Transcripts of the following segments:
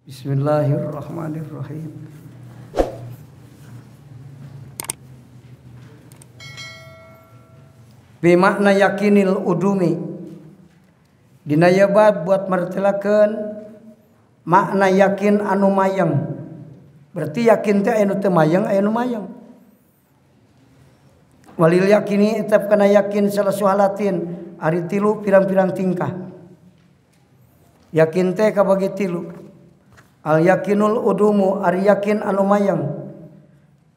Bismillahirrahmanirrahim. Bimakna yakinil udumi. Dina ieu bab buat martelakeun makna yakin anu mayang. Berarti yakin teh anu teu mayang, aya nu mayang. Walil yakini tetep kana yakin salah suhalatin ari tilu pirang-pirang tingkah. Yakin teh kabagi tilu. Al yakinul udumu ari yakin anu mayang.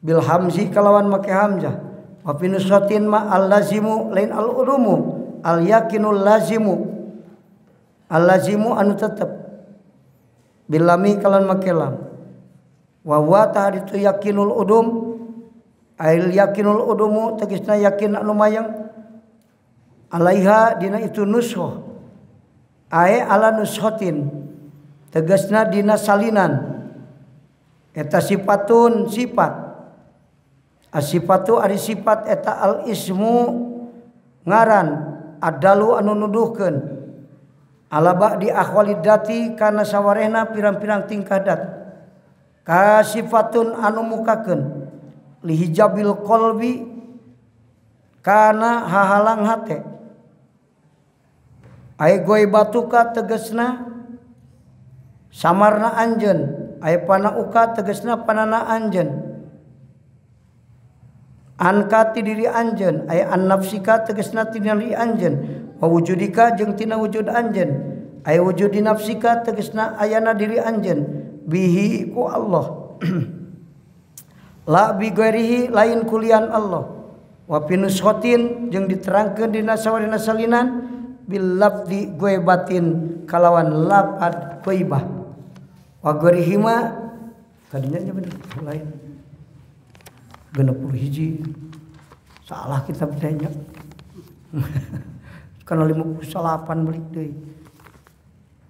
Bil hamzi kalawan make hamzah. Wa fi nusratin ma al lazimu lain al udumu, al yakinul lazimu. Al lazimu anu tetep. Bil lami kalawan make lam. Wa wa tahditu yakinul udum. Al yakinul udumu tegasna yakin anu mayang. Alaiha dina itu nushoh. Ae ala nushotin. Tegasna dina salinan. Eta sifatun sifat. Asifatu ari sifat eta al ismu ngaran adalu anu nuduhkeun. Ala ba'di ahwalid dati kana sawarehna pirang-pirang tingkah dat. Kasifatun anu mukakeun lihijabil qalbi kana hahalang hate. Ai goibatuka tegasna samarna anjeun, ai panauka tegasna panana anjeun. Anka ti diri anjeun, ai an nafsika tegasna ti diri anjeun, wa wujudika jeung tina wujud anjeun, ai wujudi nafsika tegasna ayana diri anjeun, bihi ku Allah. La bi ghairihi lain kulian Allah. Wa pinushotin jeung diterangkeun dina sawarina salinan bil lafzi ghaibatin kalawan lafaz ghaibah. Wa ghairihi ma tadinya bener lain. 61 salah kita bertanya. Karena 58 balik deui.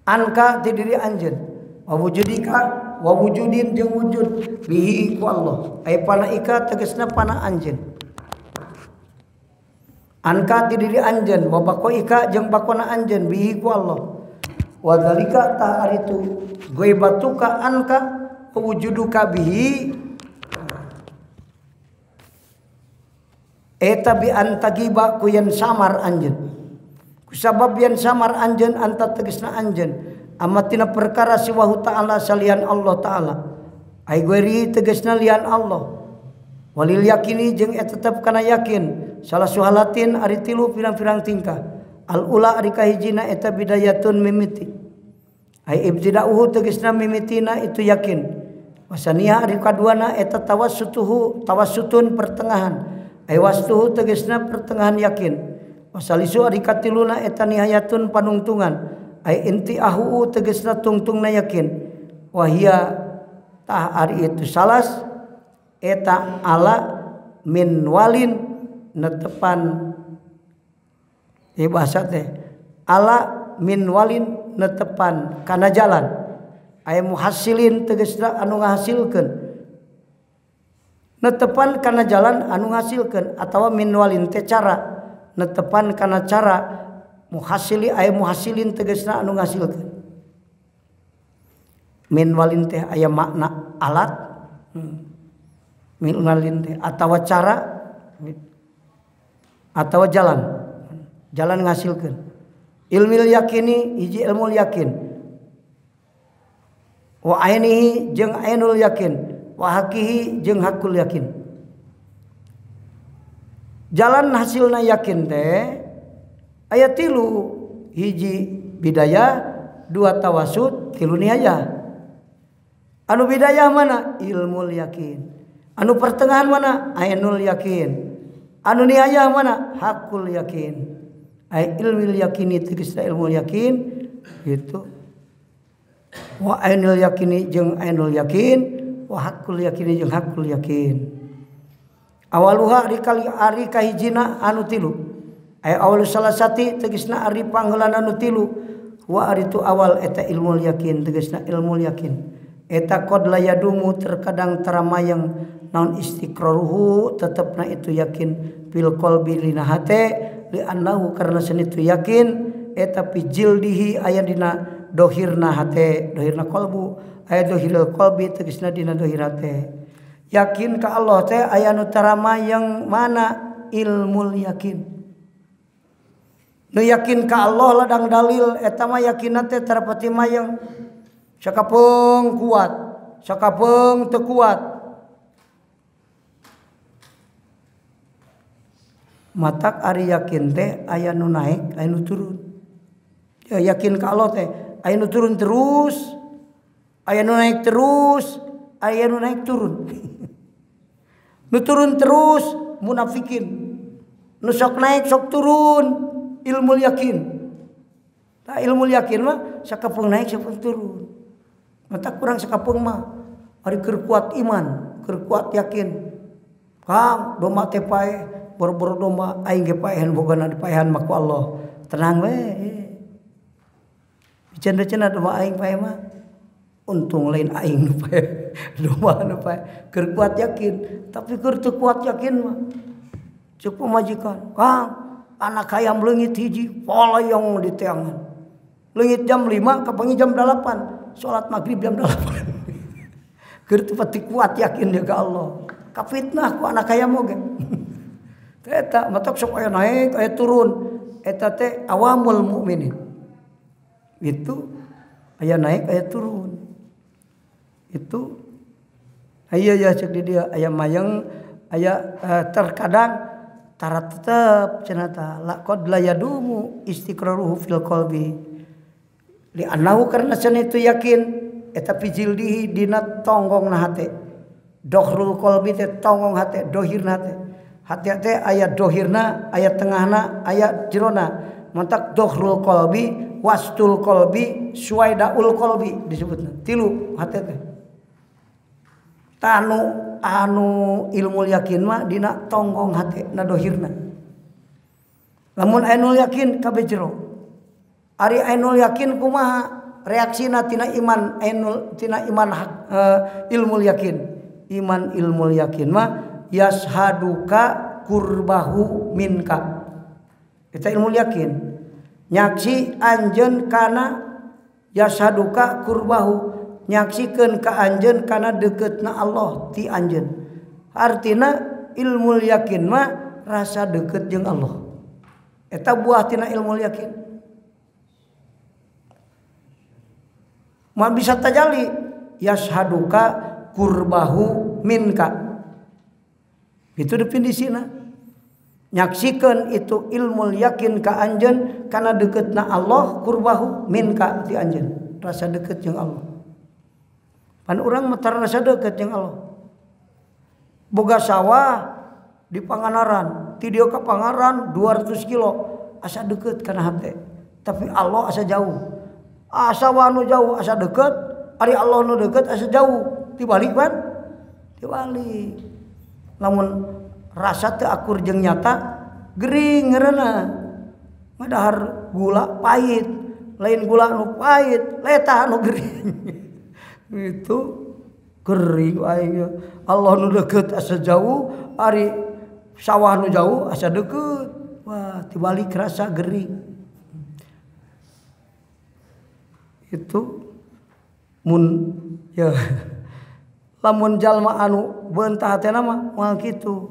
Anka ti diri anjeun, wa wujudika wa wujudin jeung wujud bihi ku Allah. Ai panaika tegasna pana anjeun. Anka ti diri anjeun wa baqaika jeung bakona anjeun bihi ku Allah. Wa dzalika ta aritu ghaibatuka anka wa wujuduka bihi. Eta bi antagiba ku yen samar anjeun. Kusabab yen samar anjeun anta tegasna anjeun amatina perkara siwahu ta'ala salian Allah ta'ala. Ai ghairi tegasna lian Allah. Walil yakini jeung eta tetep kana yakin salah suhalatin ari tilu pirang-pirang tingkah. Al ula ari kahijina eta bidayatun mimiti. Ai ibtida'uhu tegasna mimitina itu yakin. Wasaniha ari kaduana eta tawassutuhu tawassutun pertengahan. Ai wastuhu tegasna pertengahan yakin. Wasalisu ari katiluna eta nihayatun panungtungan. Ai inti ahu tegasna tungtungna yakin. Wahia tah ari itu salas eta ala min walin netepan bahasa teh ala min walin netepan kana jalan. Ai muhasilin tegasna anu ngahasilkeun. Netepan kana jalan anu ngahasilkeun atawa min walin teh cara netepan kana cara muhasili aya muhasilin tegasna anu ngahasilkeun. Min walin teh aya makna alat, min walin teh atawa cara atawa jalan, jalan ngahasilkeun. Ilmil yakini hiji ilmul yakin, wa ainihi jeung ainul yakin, wa hakihi jeung hakul yakin. Jalan hasilna yakin teh aya tilu, hiji bidayah, dua tawasud, tilu nihayah. Anu bidayah mana? Ilmul yakin. Anu pertengahan mana? Ainul yakin. Anu nihayah mana? Hakul yakin. Ai ilmul yakini tegasna ilmul yakin gitu. Wa ainul yakini jeung ainul yakin, wa hakul yakini jeung hakul yakin. Awaluha ari kali ari kahijina anu tilu. Ay awalu salasati tegasna ari pangheulana anu tilu. Wa ari tu awal eta ilmul yakin tegasna ilmul yakin. Eta qad la yadumu terkadang taramayang naon istiqraruhu tetepna itu yakin fil qalbi lina hate li annahu karena senitu yakin eta fi jildihi aya dina dohirna hate, dohirna qalbu, aya dohirul qalbi tegasna dina dohir hate. Yakin ka Allah teh aya nu taramayang mana ilmul yakin. Nu yakin ka Allah ladang dalil eta mah yakinna teh tarapati mayang. Sakapeung kuat, sakapeung teu kuat. Matak ari yakin teh aya nu naik, aya nu turun. Ya, yakin ka Allah teh aya nu turun terus, aya nu naik terus, aya nu naik turun. Nu turun terus munafikin. Nu sok naik sok turun ilmu yakin. Tah ilmu yakin mah sakapeung naik sakapeung turun. Matak kurang sakapeung mah ari keur kuat iman, keur kuat yakin. Kang domba teh paeh, boro-boro domba aing ge paehan bogana dipaehan mah ku Allah. Tenang we. Cenah-cenah domba aing paeh mah. Untung lain aing nu paeh, domba nu paeh. Keur kuat yakin, tapi keur teu kuat yakin mah. Ceuk pamajikan, Kang, anak hayam leungit hiji, polayong di teangan. Leungit jam 5, kapangi jam 8, salat maghrib jam 8. Keur teu pati kuat yakin dia ka Allah. Kafitnah ku anak hayam oge. Eta matak sok aya naik, aya turun. Eta teh awamul mukminin. Itu aya naik, aya turun. Itu aya ya cek di dia aya mayang, aya terkadang tara tetep cenah tah laqad la yadumu istiqraruhu fil qalbi. Li annahu karena cenah itu yakin eta fi jildihi dina tonggongna hate. Dohrul qalbi teh tonggong hate, dohirna hate. Hate teh aya dohirna, aya tengahna, aya jerona. Mantak dohrul qalbi, wastul qalbi, suwaidaul qalbi disebutna. Tilu hate teh. Tanu anu ilmu yakin mah dina tonggong hate na dohirna. Lamun ainul yakin kabeh jero. Ari ainul yakin kumaha reaksina tina iman ainul tina iman ilmu yakin. Iman ilmu yakin mah yashaduka kurbahu minka. Eta ilmu yakin. Nyaksi anjeun kana yashaduka kurbahu, nyaksikeun ka anjeun kana deketna Allah ti anjeun. Artina ilmu yakin mah rasa deket jeung Allah. Eta buah tina ilmu yakin. Mah bisa tajali yashaduka kurbahu minka. Itu definisina. Nyaksikeun itu ilmu yakin ka anjeun kana deketna Allah kurbahu minka ti anjeun. Rasa deket jeung Allah. Pan urang mah tara rasa deket jeung Allah. Boga sawah di Pangandaran, ti dieu ka Pangandaran 200 kilo, asa deket kana hate. Tapi Allah asa jauh. Asa nu jauh asa deket, ari Allah nu deket asa jauh. Tibalik pan? Tibalik. Lamun rasa teu akur jeung nyata gering ngaranna. Ngadahar gula pahit, lain gula nu pahit, letah nu gering. Itu gering aing. Allah nu deket asa jauh, ari sawah nu jauh asa deket. Wah, tibalik rasa gering. Itu mun ya lamun jalma anu beunta hatena mah moal kitu.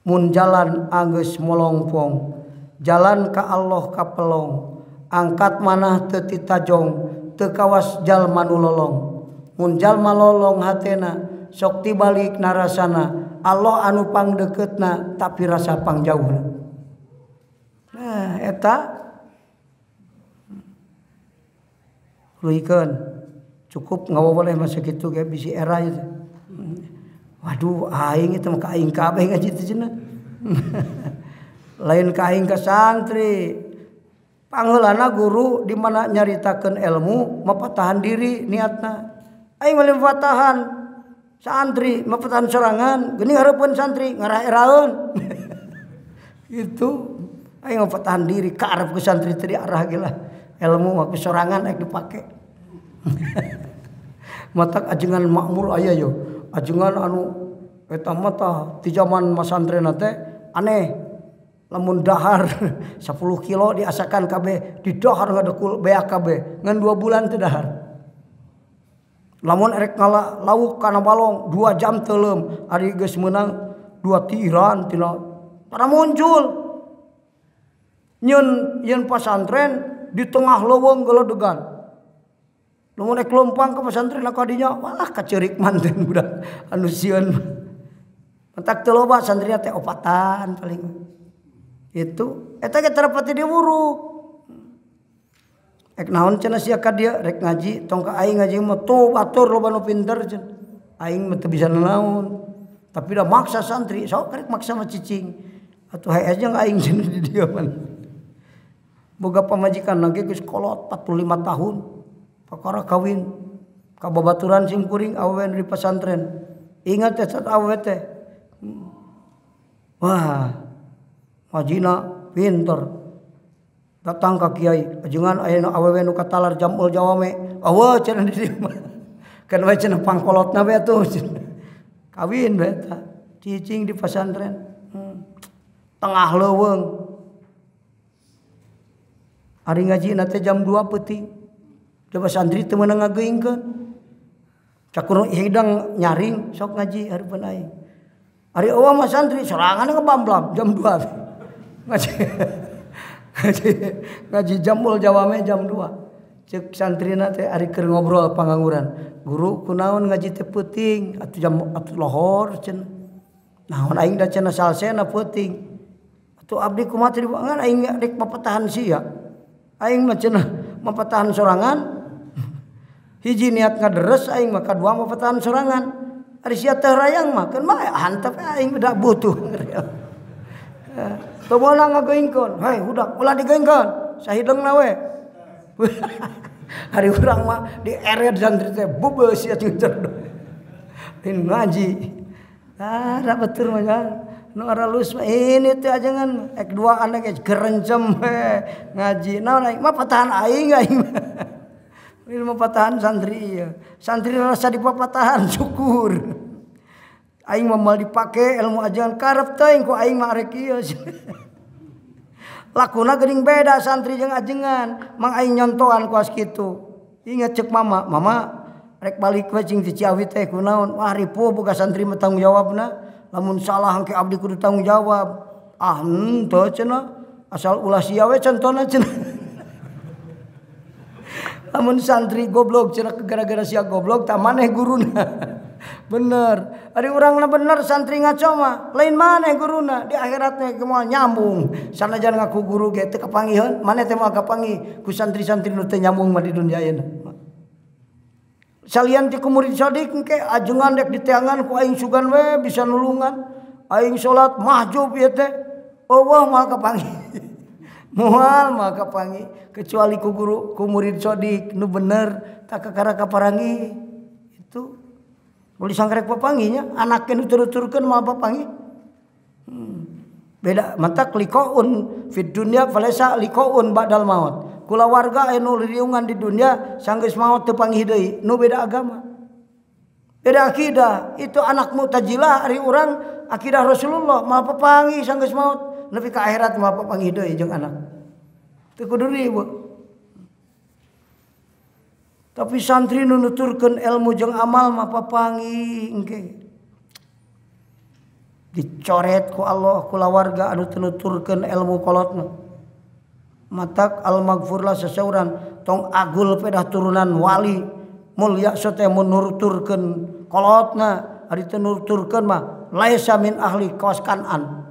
Mun jalan anggeus molongpong, jalan ka Allah kapelong, angkat manah teu titajong, teu kawas jalma nu lolong. Mun jalma lolong hatena sok tibalik narasana, Allah anu pangdeukeutna tapi rasa pangjauhna. Nah, eta leuikeun cukup ngawaboleh masa kitu ge bisi era ieu. Waduh aing itu mah ka aing kabeh ngaji teh cenah. Lain ka aing ka santri. Pangheulana guru di mana nyaritakeun ilmu mapatahan diri niatna. Aing mah mapatahan santri, mapatahan sorangan, geuning hareupeun santri ngaraeraeun. Itu aing mapatahan diri ka arep ku santri teh diarah ge lah. Ilmu mah ku sorangan aing dipake. Matak ajengan makmur aya yo. Ajengan anu eta mah tah ti jaman masantren teh aneh. Lamun dahar 10 kilo diasakan kabeh, di dahar ngadekul beak kabeh, ngan 2 bulan teu dahar. Lamun erek ngala lauk kana balong 2 jam teuleum, ari geus meunang 2 tiran tina tara muncul. Nyeun pasantren di tengah leuweung geledegan. Lamun rek leumpang ke pasantren ka dinya, wah kaceurik manten budak anu sieun. Mentak teu loba santrina teh opatan paling. Itu eta ge terapati diwuruk. Ek naon cenah sia ka dieu rek ngaji tong ka aing ngaji mah tuh batur loba nu pinter cenah. Aing mah teu bisa nanaon. Tapi da maksa santri, sok rek maksa mah cicing. Atuh hae jeung aing cenah di dieu mah. Boga pamajikan lagi geus kolot 45 tahun. Perkara kawin ka babaturan sim kuring awewe di pesantren. Ingat teh awewe teh. Wah, majina pinter. Datang ka kiai, ajengan aya nu awewe nu katalar jamul jawame. Eueuh cenah di dieu mah. Kan we cenah pangkolotna we atuh. Kawin we eta. Cicing di pesantren. Tengah leuweung. Ari ngajina teh jam 2 peuting. Coba santri teu meunang ngageuingkeun. Cakur hidang nyaring sok ngaji hareupeun aing. Ari eueuh mah santri sorangan ngebamblam jam 2. Ngaji ngaji ngaji jamul jawame jam 2. Ceuk santrina teh ari keur ngobrol pangangguran. Guru kunaon ngaji teh peuting atuh jam atuh lohor cenah. Naon aing da cenah salsena peuting. Atuh abdi kumaha teh dibuangan aing rek papatahan sia. Aing mah cenah mapatahan sorangan. Hiji niat ngaderes aing mah kadua mapatahan sorangan. Ari sia teh rayang mah keun mah hantep aing da butuh. Teu meunang ngageuingkeun. Hei budak ulah digeuingkeun. Sahideungna we. Ari urang mah dieret santri teh bebeus sia jeung cerdo. Lain ngaji. Ah, da betul mah kan. Nu aralus mah ini teh ajengan ek duaan ge gerencem we ngaji. Naon aing mah patahan aing aing mah. Ini mah patahan santri ieu. Santri rasa dipapatahan syukur. Aing mah moal dipake ilmu ajengan karep teuing ku aing mah arek ieu. Lakuna geuning beda santri jeung ajengan. Mang aing nyontohan kuas kitu. Ingat ceuk mama, mama rek balik we cing ti Ciawi teh kunaon? Wah ripuh boga santri mah tanggung jawabna. Lamun salah engke abdi kudu tanggung jawab. Ah henteu cenah. Asal ulah sia we contona cenah. Lamun santri goblok cenah gara-gara sia goblok tah maneh guruna. Bener. Ari urangna bener santri ngaco mah lain maneh guruna di akhiratna moal nyambung. Sanajan ngaku guru ge teu kapanggiheun, maneh teh moal kapanggih ku santri-santri nu teu nyambung mah di dunia ayeuna. Salian ti ku murid sodik engke ajengan dek diteangan ku aing sugan we bisa nulungan. Aing salat mahjub ieu teh. Eueuh moal kapanggih. Moal moal kapanggih kecuali ku guru ku murid sodik nu bener tak kakara kaparanggih. Itu boleh sangkrek papanggihnya anaknya nu tutur-turkeun moal papanggih. Beda mantak liqaun fid dunya falesa liqaun ba'dal maut. Kulawarga anu liriungan di dunia sanggeus maot teu panggih deui nu beda agama. Beda akidah, itu anak Mu'tazilah ari urang akidah Rasulullah moal papanggih sanggeus maot nepi ka akhirat moal papanggih deui jeung anak. Teu kudu riweuh. Tapi santri nu nuturkeun ilmu jeung amal mah papanggih engke. Dicoret ku Allah kulawarga anu teu nuturkeun ilmu kolotna. Matak al-maghfurlah seseuran tong agul pedah turunan wali mulia sote mun nuturkeun kolotna ari teu nuturkeun mah laisa min ahli kawas kanan.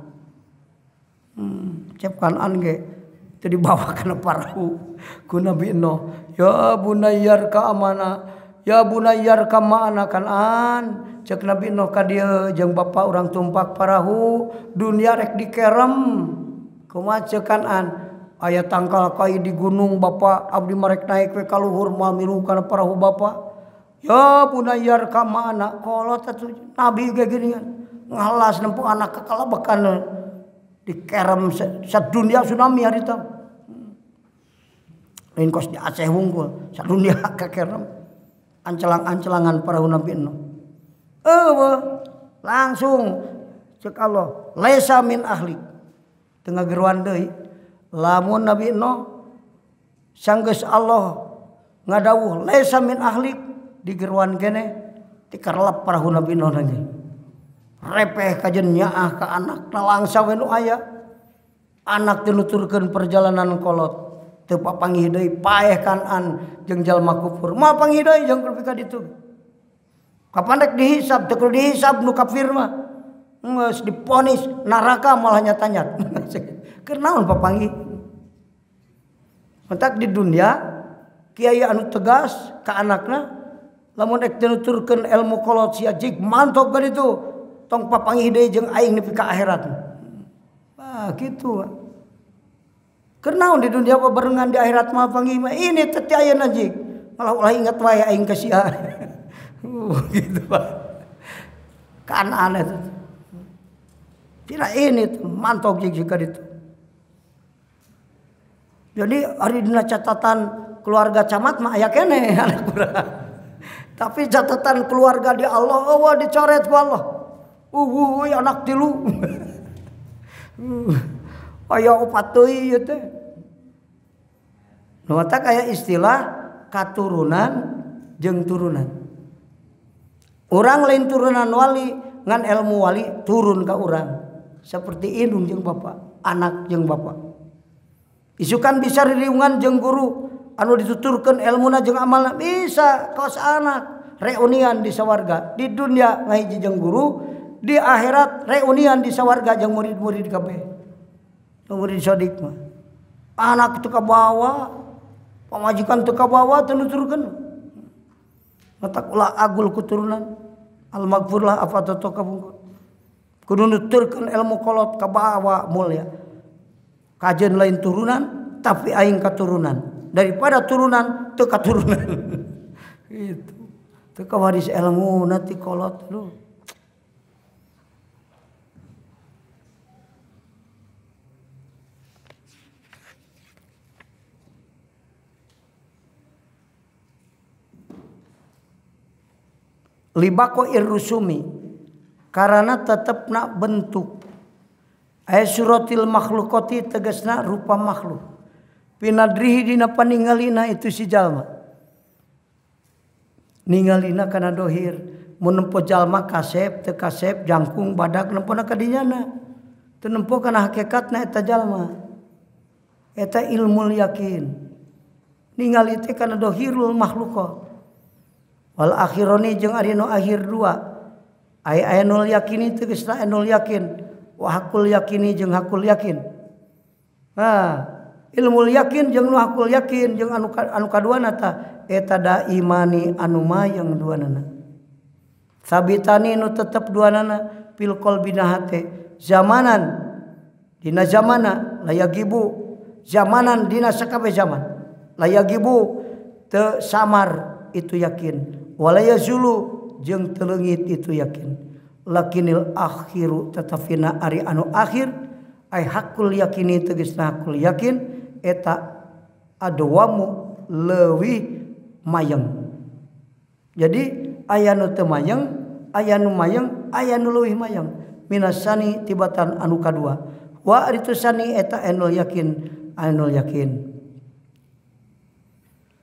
Cep kanan ge teu dibawa kana parahu ku Nabi Nuh. Ya bunayyar ka amana ya bunayyar ka ma'ana kanan cek Nabi Nuh ka dieu jeung bapa urang tumpak parahu dunia rek dikerem kumaha cek kanan. Aya tangkal kai di gunung bapak abdi marek naik we ka luhur moal milu kana parahu bapak. Ya bunayyar ka ma'ana kolot atuh nabi ge geuningan ngalas nempo anak kakalabekan dikerem sadunia tsunami harita. Lain kos di Aceh wungkul sadunia kakerem ancelang-ancelangan parahu Nabi Nuh. Eueuh langsung cek Allah laisa min ahli. Teu ngageroan deui. Lamun Nabi Nuh sanggeus Allah ngadawuh laisa min ahlik digeroan keneh tikarlap parahu Nabi Nuh lagi. Repeh kajen nyaah ka anak langsa we nu aya. Anak teu nuturkeun perjalanan kolot. Teu papanggih deui paeh kanan jeung jalma kufur. Moal panggih deui jeung nepi ka ditu. Kapan rek dihisab teu kudu dihisab nu kafir mah. Geus diponis neraka malah nyata-nyata. Keur naon papanggih? Mentak di dunia kiai anu tegas ka anakna lamun rek teu nuturkeun ilmu kolot sia jig mantok ka ditu tong papanggih deui jeung aing nepi ka akhirat. Ah kitu. Keur naon di dunia barengan di akhirat mah panggih mah ini teh ayeuna jig. Malah ulah ingat wae aing ka sia. Gitu Pak. Kan aneh tuh. Tidak ini mantok jig jika itu. Jadi ari dina catatan keluarga camat mah aya keneh anak urang. Tapi catatan keluarga di Allah eueuh dicoret ku Allah. Eueuh anak tilu. Aya opat deui ieu teh. Nu matak aya istilah katurunan jeung turunan. Urang lain turunan wali ngan ilmu wali turun ka urang. Seperti indung jeung bapak, anak jeung bapak. Isukan bisa ririungan jeung guru anu dituturkeun ilmuna jeung amalna bisa kaos anak reunian di sawarga. Di dunia ngahiji jeung guru, di akhirat reunian di sawarga jeung murid-murid kabeh. Murid sodik mah. Anak teu kabawa, pamajikan teu kabawa teu nuturkeun. Matak ulah agul keturunan. Al magfurlah apa toto kabungkur. Kudu nuturkeun ilmu kolot kabawa mulia. Kajen lain turunan tapi aing katurunan. Daripada turunan teu katurunan. Gitu. Teu kawaris ilmu nanti kolot lu. Libako irrusumi karena tetep nak bentuk ay suratil makhlukoti tegasna rupa makhluk pinadrihi dina paningalina itu si jalma ningalina kana dohir mun nempo jalma kasep teu kasep jangkung badak nempona kadinyana teu nempo kana hakikatna eta jalma eta ilmul yakin ningali teh kana dohirul makhlukot. Wal akhironi jeung ari nu akhir dua ay ainul yakini tegasna ainul yakin wa hakul yakini jeung hakul yakin. Nah, ilmul yakin jeung nu hakul yakin jeung anu kaduana ta eta da imani anu mayang duanana. Sabitani nu tetep duanana fil qalbi na hate zamanan dina zamana layagibu zamanan dina sakabeh zaman layagibu teu samar itu yakin walaya zulu jeung teleungit itu yakin lakinil akhiru tetafina ari anu akhir ay hakul yakini tegasna hakul yakin eta adwamu leuwih mayeng. Jadi aya nu teu mayeng, aya nu mayeng, aya nu leuwih mayeng minasani tibatan anu kadua wa ari sani eta ainul yakin ainul yakin.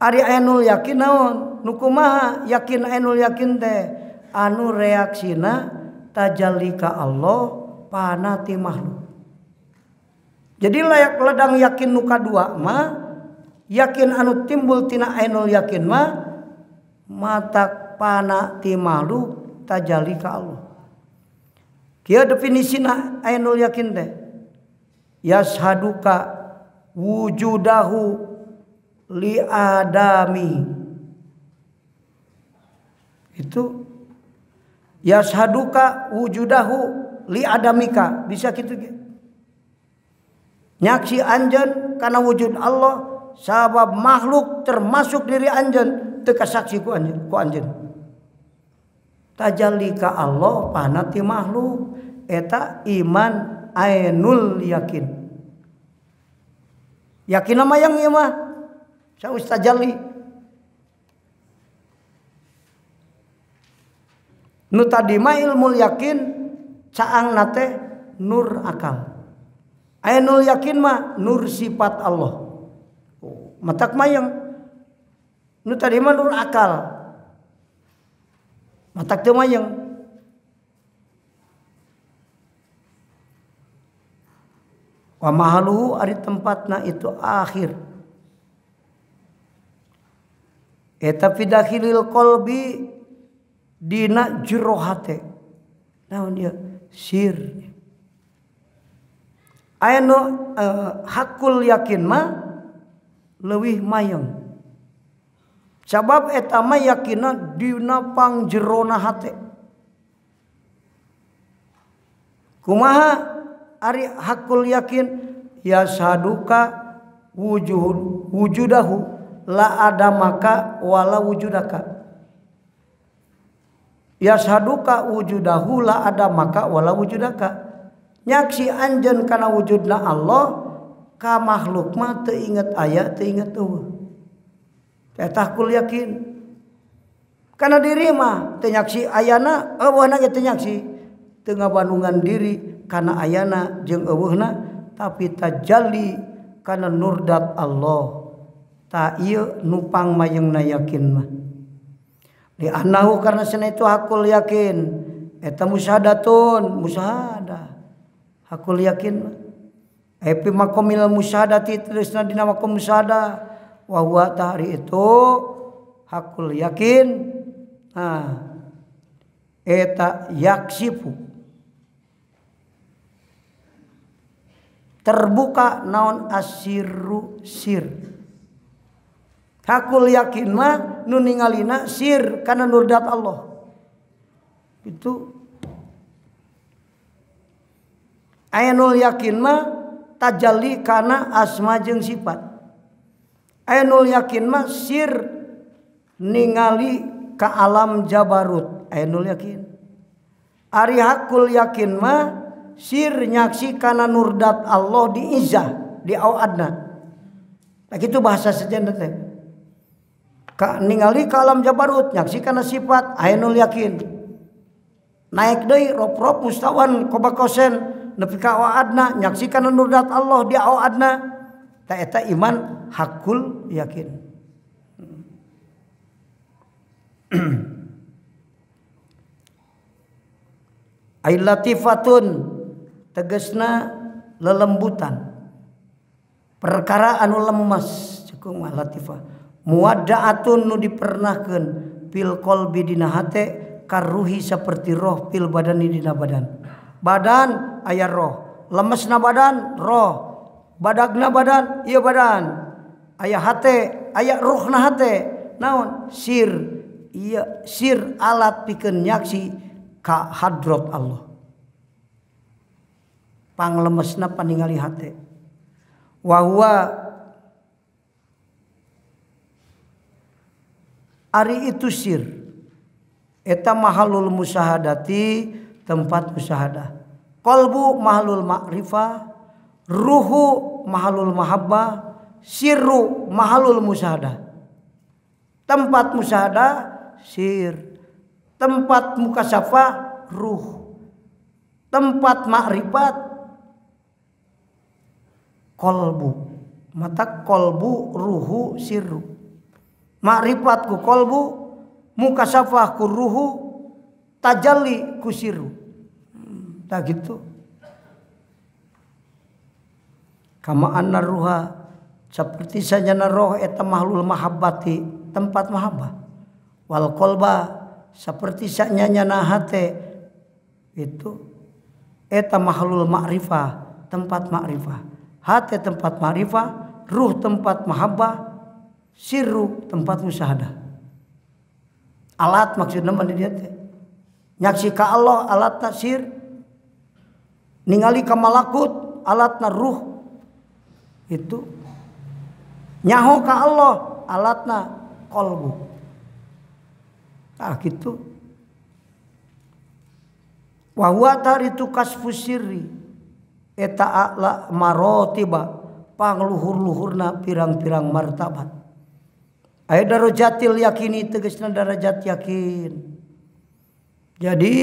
Ari ainul yakin naon? Nu kumaha yakin ainul yakin teh anu reaksina tajalli ka Allah panati makhluk. Jadi layak ledang yakin nu kadua mah yakin anu timbul tina ainul yakin mah matak panati makhluk tajalli ka Allah. Kieu definisina ainul yakin teh yashaduka wujudahu li adami. Itu yashaduka wujudahu li adamika bisa kitu ge. Nyaksi anjeun kana wujud Allah sabab makhluk termasuk diri anjeun teu kasaksi ku anjeun ku anjeun. Tajalli ka Allah panati makhluk eta iman ainul yakin. Yakin mah yang ieu mah saus tajalli. Nu tadi mah ilmul yakin caangna teh nur akal. Ainul yakin mah nur sifat Allah. Matak mayang. Nu tadi mah nur akal. Matak teu mayang. Wa mahaluhu ari tempatna itu akhir. Eta fi dakhilil qalbi dina jero hate. Naon ieu? Sir. Aya nu hakul yakin mah leuwih mayang. Sabab eta mah yakinna dina pangjerona hate. Kumaha ari hakul yakin? Ya saduka wujudahu la adamaka wala wujudaka. Ya saduka wujudahu la adamaka wala wujudaka. Nyaksi anjeun kana wujudna Allah ka makhluk mah teu inget aya teu inget eueuh. Eta hakul yakin. Kana diri mah teu nyaksi ayana eueuhna ge teu nyaksi. Teu ngabandungan diri kana ayana jeung eueuhna tapi tajalli kana nurdat Allah. Ta ieu nu pangmayengna yakin mah. Li annahu karena sana itu hakul yakin eta musyahadatun musyahadah. Hakul yakin mah. Epi makomil musyahadati tulisna dina makom musyahadah wa huwa tahri itu hakul yakin. Nah, eta yaksifu terbuka naon asiru sir. Hakul yakin mah nu ningalina sir kana nurdat Allah. Itu ainul yakin mah tajalli kana asma jeung sifat. Ainul yakin mah sir ningali ka alam jabarut. Ainul yakin. Ari hakul yakin mah sir nyaksi kana nurdat Allah di izah di awadna. Nah kitu bahasa sejenna teh. Ka ningali ka alam jabarut nyaksi kana sifat ainul yakin. Naik deui rop-rop mustawan kobakosen nepi ka awadna nyaksi kana nurdat Allah di awadna. Ta eta iman hakul yakin. Ai latifatun tegesna lelembutan. Perkara anu lemes cekung mah latifah. Muwaddaatun nu dipernahkeun fil qalbi dina hate karuhi seperti roh fil badani dina badan. Badan aya roh, lemesna badan roh, badagna badan ieu badan. Aya hate, aya ruhna hate. Naon? Sir, ieu sir alat pikeun nyaksi ka hadrat Allah. Panglemesna paningali hate. Wa huwa ari itu sir eta mahalul musyahadati tempat musyahadah. Qalbu mahalul ma'rifah, ruhu mahalul mahabbah, sirru mahalul musyahadah. Tempat musyahadah sir, tempat mukasafah ruh, tempat ma'rifat kolbu. Mata kolbu ruhu sirru. Ma'rifat ku kolbu, mukasafah ku ruhu, tajalli ku sirru. Tak gitu. Kama anna ruha seperti sajana roh eta mahlul mahabbati tempat mahabbah. Wal kolba seperti sanyana hate itu eta mahlul ma'rifah tempat ma'rifah. Hate tempat ma'rifah, ruh tempat mahabbah, sirru tempat musyahadah. Alat maksudna mah di dieu teh. Nyaksi ka Allah alatna sir, ningali ka malakut alatna ruh. Itu nyaho ka Allah alatna qalbu. Tah kitu. Wa huwa taritu kasfu sirri eta a'la marotiba pangluhur-luhurna pirang-pirang martabat. Aya darajatil yakini tegasna darajat yakin. Jadi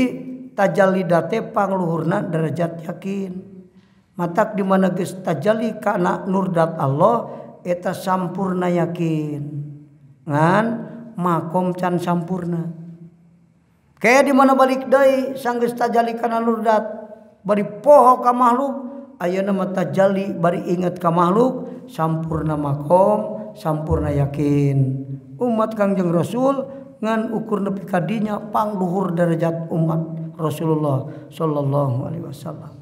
tajalli date pangluhurna derajat yakin. Matak di mana geus tajalli kana nurdat Allah eta sampurna yakin. Ngan makom can sampurna. Kayak di mana balik deui sanggeus tajalli kana nurdat bari poho ka makhluk, ayeuna mah tajalli bari inget ka makhluk, sampurna makom, sampurna yakin. Umat Kangjeng Rasul ngan ukur nepi ka dinya pangluhur derajat umat Rasulullah sallallahu alaihi wasallam.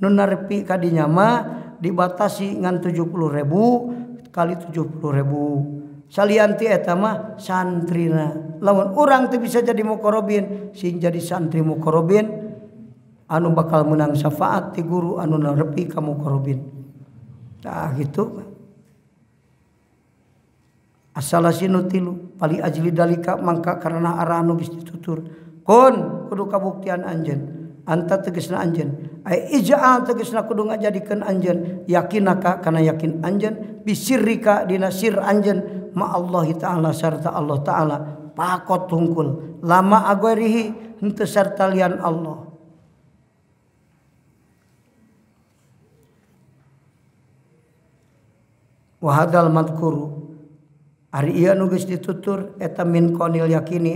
Nu narepi ka dinya mah dibatasi ngan 70.000 kali 70.000. Salian ti eta mah santrina. Lamun urang teu bisa jadi muqarrabin, sing jadi santri muqarrabin anu bakal menang syafaat ti guru anu narepi ka muqarrabin. Tah gitu. Asalasinu tilu pali ajli dalika mangka karena arah anu geus ditutur. Kun kudu kabuktian anjeun. Anta tegasna anjeun. Ai ija'al tegasna kudu ngajadikeun anjeun yakinaka kana yakin anjeun bisirrika dina sir anjeun ma Allah taala sarta Allah taala pakot tungkul lama agwarihi henteu sarta lian Allah. Wa hadzal madhkuru ari ieu nu geus ditutur eta min qonil yakini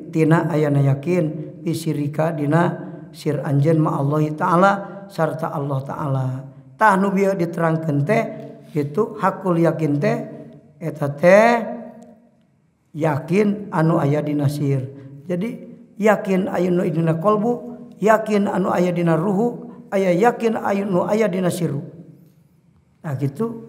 tina ayana yakin bisirika dina sir anjeun ma Allah taala sarta Allah taala. Tah nu bieu diterangkeun teh kitu hakul yakin teh eta teh yakin anu aya dina sir. Jadi yakin aya nu dina qalbu, yakin anu aya dina ruhu, aya yakin anu aya dina siru. Nah gitu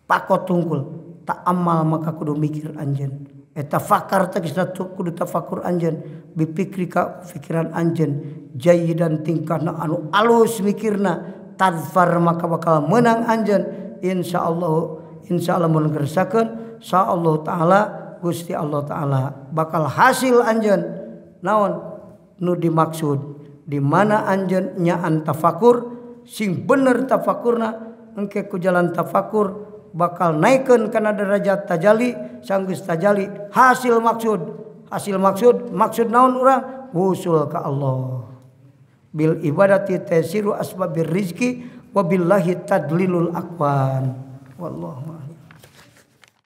pakot tungkul tak amal maka kudu mikir anjeun. Eta fakar tegasna kudu tafakur anjeun bipikrika pikiran anjeun jayidan tingkahna anu alus mikirna tadfar maka bakal menang anjeun insyaallah. Insyaallah mun ngersakeun insyaallah taala Gusti Allah taala bakal hasil anjeun naon nu dimaksud di mana anjeun nyaan tafakur sing bener tafakurna engke ku jalan tafakur bakal naikkeun kana derajat tajalli sanggeus tajalli hasil maksud, hasil maksud maksud naon urang wusul ka Allah bil ibadati tasiru asbabir rizki wa billahi tadlilul aqwan wallahu a'lam.